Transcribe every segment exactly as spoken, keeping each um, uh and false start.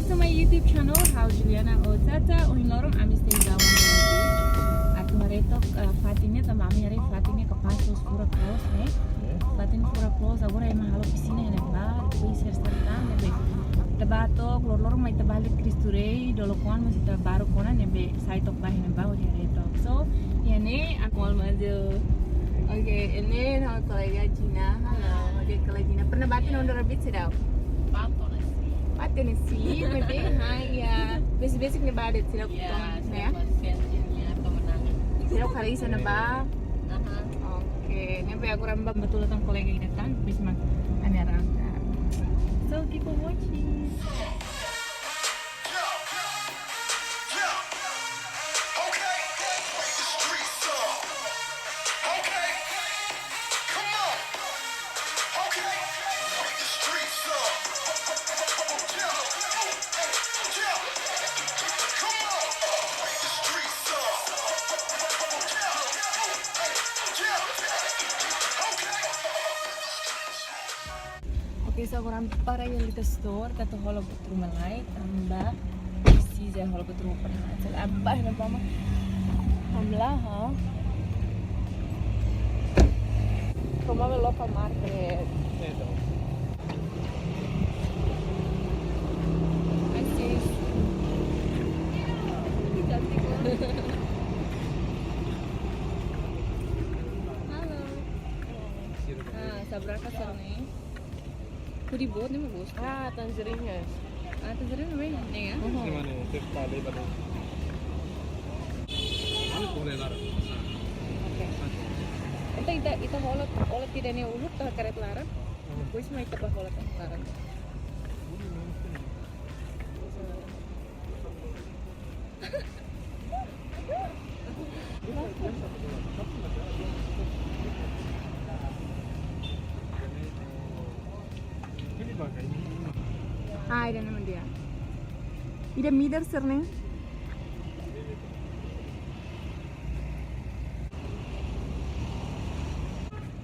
To my YouTube channel, ha'u Juliana Otata, ohin loron ami sei bá Wonderland Beach. Atu haree took, eh, fatin ne'e, tanba ami haree fatin ne'e kapás loos, furak loos, ne'e. Fatin furak loos, agora ema halo pisina iha ne'ebá, depois ser sertán, ne'ebé ita bá took, loroloron mai ita bá liu Cristo Rei, dolok oan, mas ita baruk ona, ne'ebé sai took bá iha ne'ebá, hodi haree took. So, iha ne'e, aku mau maju. Oke, ini nama kolega Gina. Halo, oke, kolega Gina. Pernah bá tiha Wonderland Beach seidauk? Bá tiha ona sin, maibé, ha, ya. Besik-besik ne'e bá de'it, seidauk. Ya, tong, ya. Seidauk haree iha ne'ebá. Aha. Oke, ne'ebé agora bá betul tentang kolega ida tan, bis mak ami arranka. So, keep on watching. Oke, so agora para iha Little Store, atu hola buat ruma lai, tanba presiza hola buat ruma para hasil abah na mama. Hamlaha. Como é local market? Asis. Cantik loh. Halo. Ah, sabraka sira ne'e? Hoodie boot ne'e mak gostu. Ah, tangerine. Ah, tangerine ne'e, ne'e ya? Mhm. Esse mano, esse está ali, tá ali. Oke. Entaun ita, ita hola, hola tiha ida-ne'e uluk, ita hakarak laran. Hmm. Depois mak ita bá hola tan laran. Ah, ida-ne'e mak di'ak. Ida middle sira-ne'e.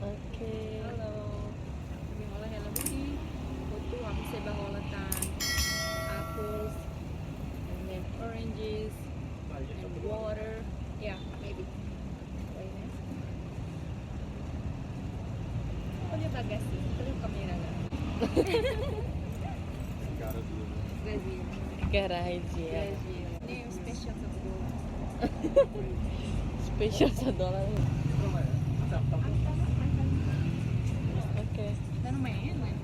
Oke. Halo. Ami hola hela hoodie. Hotu ami sei bá hola tan apples, and then oranges, and water. Yeah, maybe. Wait, eh. Olha pra cá, sim. Olha pra câmera agora. Cara de Brasil. Cara de Brasil. Ne'e special satu dolar. Special satu dolar. Oke. Dah lumayan, kan?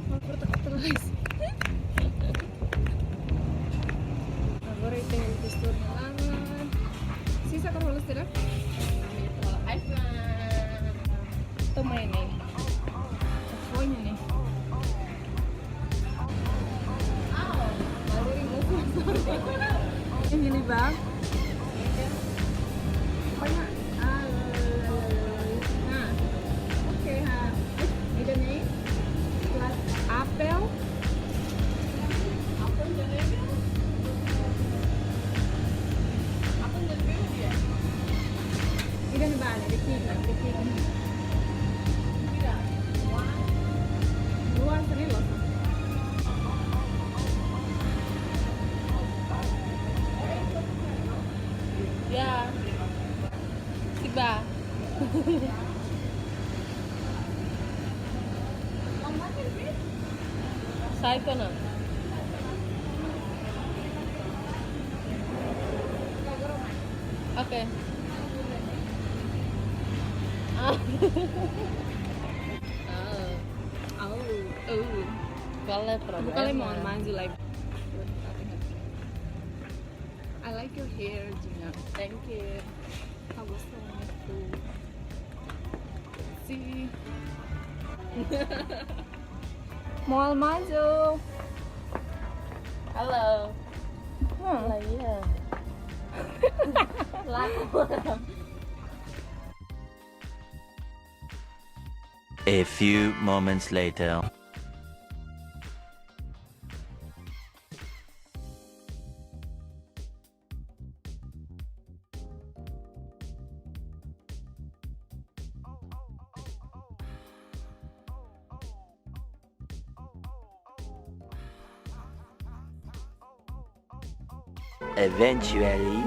Mau foto terus. Agora ita iha Little Store nia laran. Sira hakarak hola saida? Ami hola iPhone. Toma ne'e. Foi ne'e. Ini nih, Bang. Banyak. Ah, la, la, la, la, la. Nah. Oke, ha. Ida-ne'e. Plus apel. Apel dan apel. Apel dan apel dia. Ida-ne'e bá, ida-ne'e, ida-ne'e. Luar sini loh. Ya. Tiba. Sai kona. Oke. Ah. Ah. Oh, oh. Qual é o problema? Bukan mau manji live. I like your hair, Gina. Thank you. Ha'u gosta muito. Sim. Mau almoço. Hello. Hmm. Laia. Laku. A few moments later. Eventually.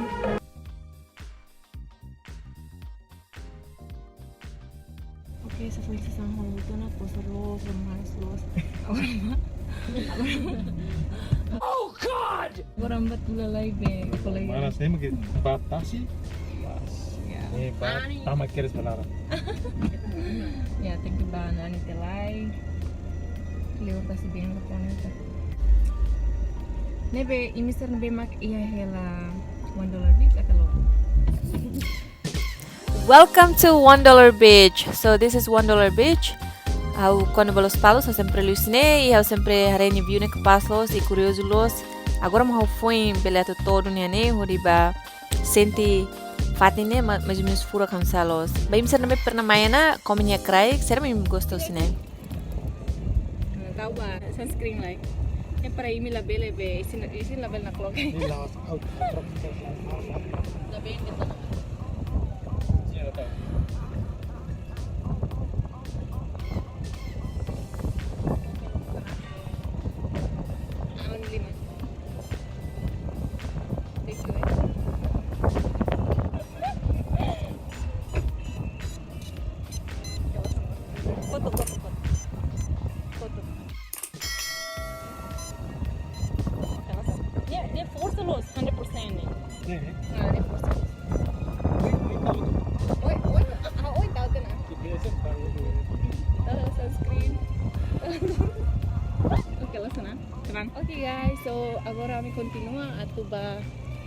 Oke, sesuai sasán halo itu na poster los, rumah los. Oh God! Orang betul lagi be, kalau ya. Mana sih mungkin batasi? Pas. Ya. Eh, ba-, tama keres benar. Ya, thank you ba Nani te lai. Leo kasi bem lo pone itu. Ne'ebé, imi sira ne'ebé mak iha hela One Dollar Beach atau lo? Welcome to One Dollar Beach. So this is One Dollar Beach. Ha'u kuandu ba Lospalos, ha'u sempre liu husi ne'e, i ha'u sempre haree nia view ne'e kapás loos, i kuriozu loos. Agora mak ha'u foin bele atu to'o duni iha ne'e, hodi ba sente fatin ne'e, ma-, mais ou menos furak hanesan loos. Ba imi sira ne'ebé pernah mai ona, komen iha kraik, saida mak imi gosta husi ne'e. Tau ba, sunscreen lai. É para imi labele be, isin, isin labele nakloke. Ini lawas out. Labele be tanah. Only man. Thank you, eh. Foto, foto, foto. Foto. Ne'e, ne'e forsa loos, hundred percent ne'e. Ne'e? Ah, ne'e forsa loos. Oi, oi, ah, ah, oi, tahu tu na. Tahu sunscreen. Oke, loos ona. Tenang. Oke, guys, so agora ami kontinua atu ba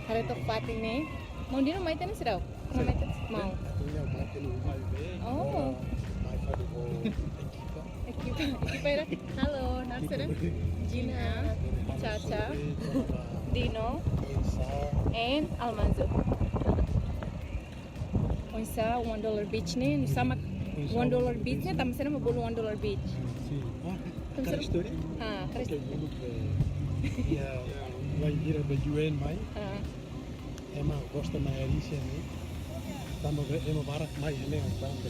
haree took fatin ne'e. Maun Dino mai tiha ona seidauk? Pernah mai tiha ona? Maun. Atu iha mai tiha ona. Oh. Mai fali ho ekipa. Ekipa, ekipa ida. Halo, naran saida? Gina, Chacha, Dino, and Almanzo. Oinsá One Dollar Beach ne'e, nusá mak One Dollar Beach ne'e, tanba saida mak bolu One Dollar Beach? Sin. Ah, tanba saida? Karik istória? Ah, karik. Oke, istória. Dulu ke, ya, wainhira be U N mai. Ah. Ema gosta mai Arisia ne'e. Tanba be ema barak mai ne'e, barak be.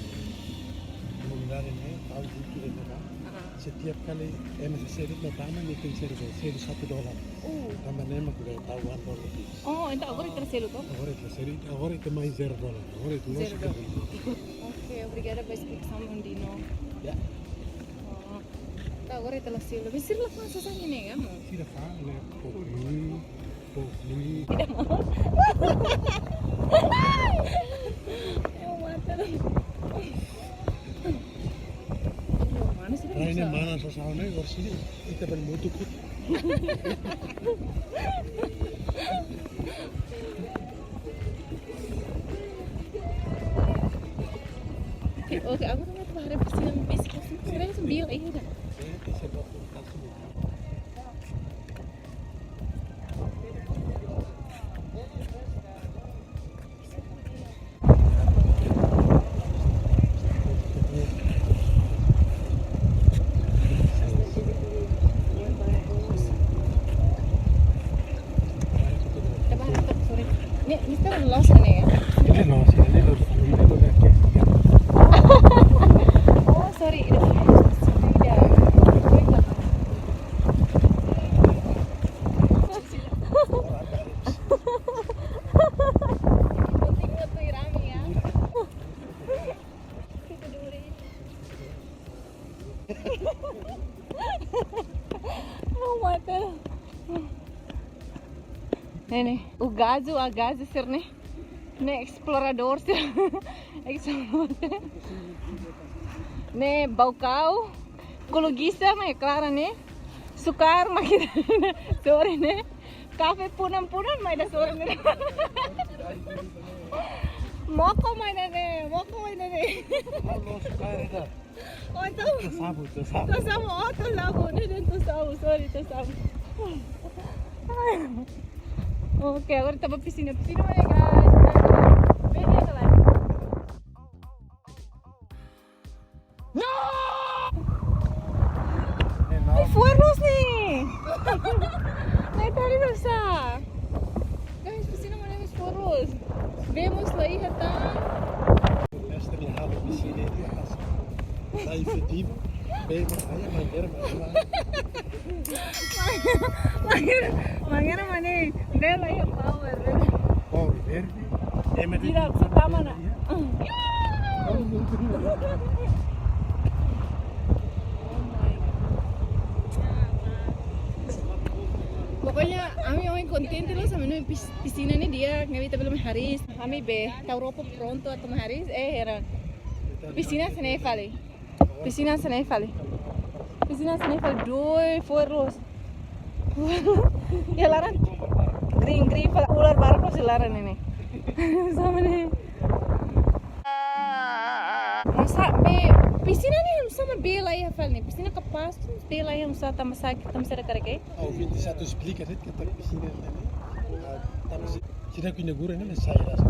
Komunidade ne'e, tau buku ema ba. Ah. Setiap kali ema sei selu, no tama ne'e tenke selu, selu satu dolar. Oh. Tanba ne'e mak be tau One Dollar Beach. Oh, entaun agora ita selu to? Agora ita selu, agora ita mai zero dolar. Agora ita loos. Zero dolar. Oke, obrigada ba explikasaun, Dino. Ya. Oh. Entaun agora ita la selu. Be sira la fa'an sasán ne'e, kan? Sira fa'an ne'e, pokoknya. Oh, ini. Tidak mau. Yang mata. Yang mana sih? Nah, ini bisa. Mana sasana, harus ini. Kita bermutu kut. Oke, oke, aku tuh nggak tahu ada pesinan bis, pesinan sembilan, iya dah. Ini, ini kan loss ini ya? Ini loss, ini loss, ini loss. Oh, sorry, ini loss. Beda. Penting waktu irami ya. Kita dulu ini. Não mata. Ne'e, ne'e. O gajo, a gaja sira ne'e. Ne'e esploradór sira. Esploradór. Ne'e baucau. Ekolojista, mai Clara ne'e. Sukar, mai kita. Sorry ne'e. Kafé punan-punan, mai ida sorry ne'e. Moko mai ida ne'e, moko mai ida ne'e. Halo, sukar ida. Oh, itu. To'o Sabu, to'o Sabu. To'o Sabu, oh, to'o Sabu. Ne'e, ne'e, to'o Sabu, sorry, to'o Sabu. Oke, agora ita ba pisiña, pisiña mana, guys? Bem, bem, bem. No! Ai, fuar loos ne'e. Ne'e tadi dosa. Guys, pisiña mana, fuar loos. Vemos la iha tan. Mestre halo pisiña di atas. Sai efetivu. Bem, mas aí é mangueira, mas é uma Mangueira, mangueira, mané. Bela, iha power, bela. Power verde. É, mas tidak, só tama na. Pokoknya, ami ohin kontente loos, ami-nia pis-, pisina ne'e di'ak, ami ita belum hariis. Ami be, tau roupa prontu atu mai hariis, eh, heran. Pisina hanesan ne'e fali. Pisina hanesan ne'e fali. Pisina hanesan ne'e fali, dois, fo'er loos. Iha laran green, green, fali ular barak loos iha laran ne'e. Sama ne'e. Masa be, pisina ne'e sama be la iha fali ne'e. Pisina kapás, be la iha, masa tanba sá, tanba sá da kareke. Ao vinte e sete esplika, né, katak pisina ne'e, ah, tanba sá, sira ke inaugura ne'e, sai ras.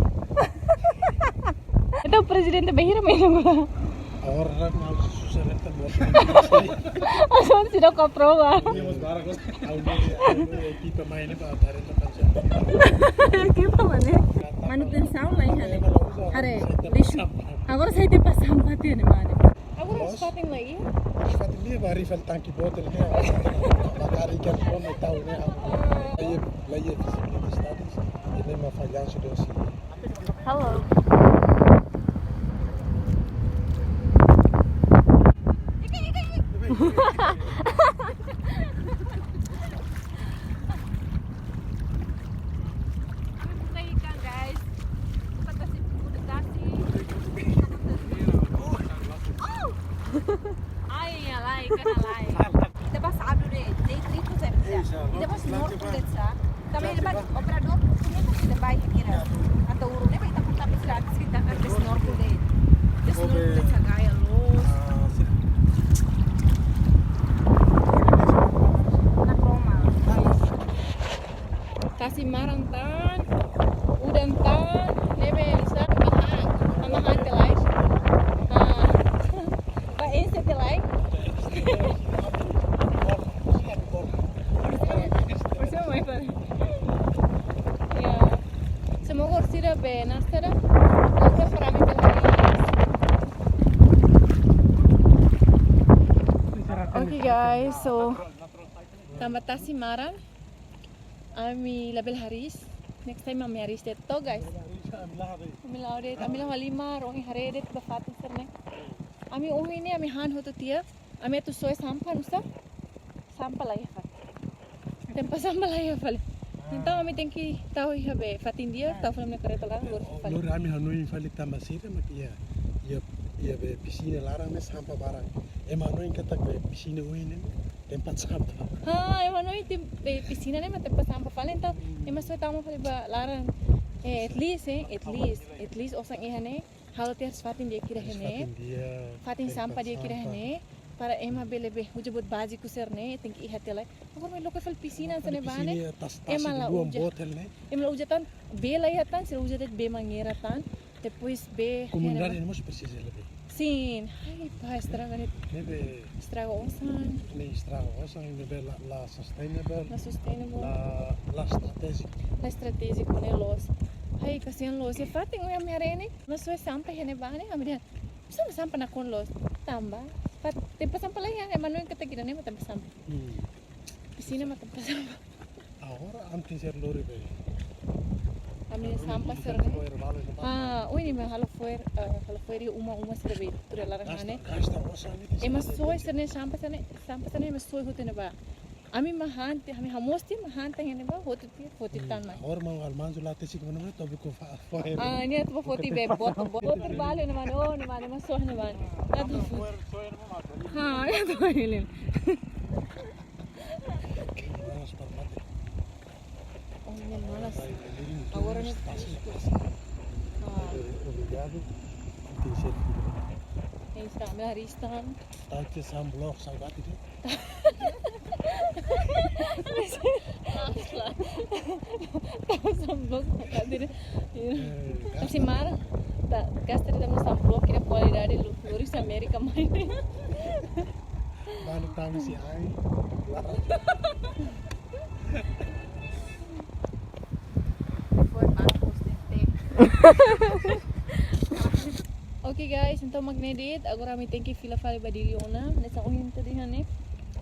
Entaun prezidente bainhira mai inaugura? Agora, na, na, susar, entaun, buat. Asal sira ke aprova. Temos vários, alguns, alguns ekipa mai ne'e, para estar entaun, para ser. Ekipa mané? Manutensaun la iha ne'e. Haree, lixu. Agora sai tempat sampah tiha ne'ebá ne'e. Agora loos. Fatin la iha? Fatin la iha, ba rifa tanki botel ne'e. Ba kari ikan pon ne'e tau ne'e. La iha, la iha visibilidade status. Ne'e mak fallansu de si. Hello. Ami buka ikan, guys. Buka tasi, buka tasi. Oh! Ai, ya, lai, ikan lai. Ita bá sábadu de'it, day three to seven. Ita bá snorkel de'it sá. Tanba ida-ne'e operadór, ita bá iha Ataúro, ne'ebé ita konta bis gratis, ita kan snorkel de'it. Ita snorkel de'it sá, gaya loos. Na Roma. Tasi maran tan, udan tan, ne'ebé sá, mahan, mahan tiha lai. Ah. Ba ense tiha lai. Ya. Semoga orsida be, nasida, nasida para mi bela. Okay, guys, so tanba tasi maran, ami labele hariis. Next time ami hariis de'it to, guys. Ami la'o de'it, ami la'o halimar, ohin haree de'it ba fatin sira-ne'e. Ami ohin ne'e, ami han hotu tiha. Ami atu soe sampah nusá? Sampah la iha fali. Tempat sampah la iha fali. Entaun ami tenke tau iha be fatin di'ak, tau fali ami-nia karreta laran, baru fali. Lori ami hanoin fali tanba sira mak iha, iha, iha be pisina laran ne'e sampah barak. Ema hanoin katak be pisina oin ne'e tempat sampah. Ha, ema hanoin tem-, be pisina ne'e mak tempat sampah fali, entaun ema soe tama fali ba laran. Eh, at least, eh, at least, at least osan iha ne'e. Halo tiha fatin di'ak ida iha ne'e. Fatin di'ak, fatin sampah di'ak ida iha ne'e. Para ema bele be, uza buat báziku sira-ne'e, tenke iha tiha lai. Agora mai loke fali pisina hanesan ne'ebá ne'e. Pisina, tas, tas, ema la uza. Ema la uza tan, be la iha tan, sira uza de'it be mangueira tan. Depois be, komunidade ne'e mós presiza lori. Sin, ai, pá, estraga ne'e. Ne'ebé estraga osan. Ne'e estraga osan, ne'ebé la, la sustainable. La sustainable. La, la estratéjiku. La estratéjiku ne'e loos. Ai, kasihan loos. Iha fatin ohin ami haree ne'e, ema soe sampah iha ne'ebá ne'e, ami dehan, "Sampah, sampah nakonu loos." Tanba, fat-, tempat sampah la iha, ema hanoin katak ida-ne'e mak tempat sampah. Hmm. Pisina mak tempat sampah. Agora antes era lori be. Ami sampah sira-ne'e. Fo'er balu ne'e. Ah, ohin ne'e mak halo fo'er, eh, halo fo'er iha uma, uma sira be. Tuir laran ne'e. Gasta, gasta osan ne'e. Ema soe sira-ne'e sampah sira-ne'e, sampah sira-ne'e ema soe hotu iha ne'ebá. Ami mak han tiha, ami hamoos tiha, mak han tiha iha ne'ebá, hotu tiha, hotu tan mak. Agora mak almanzu la tesi kemana-mana, tobi ko fa-, fo'er. Ah, ne'e atu ba foti be, bot, bot terbalu ne'e mak, oh, ne'e mak, ne'e mak soe ne'e mak. Atu foti. Ha, atu ba ele. Oh, ne'e manas. Agora ne'e. Ah. Obrigadu. Tem certo. Tem certo. Tá aqui sunblock, saudade de. Tau sunblock, saudade de. Eh, kasi mara. Tá, gasta de dar sunblock, que a qualidade do Lourdes América mais. Balu tau si ai. Foi para o posto de té. Ok, Oke guys, entaun mak ne'e de'it, agora ami tenke fila fali ba Dili ona. Hanesan ohin ita dehan ne'e,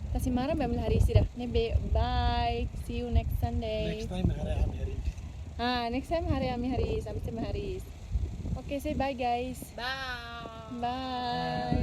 tasi maran ami la haree sira. Ne'ebé, bye. See you next Sunday. Next time haree ami hariis. Ah, next time haree ami hariis, ami sei mai hariis. Oke, say bye guys. Bye. Bye.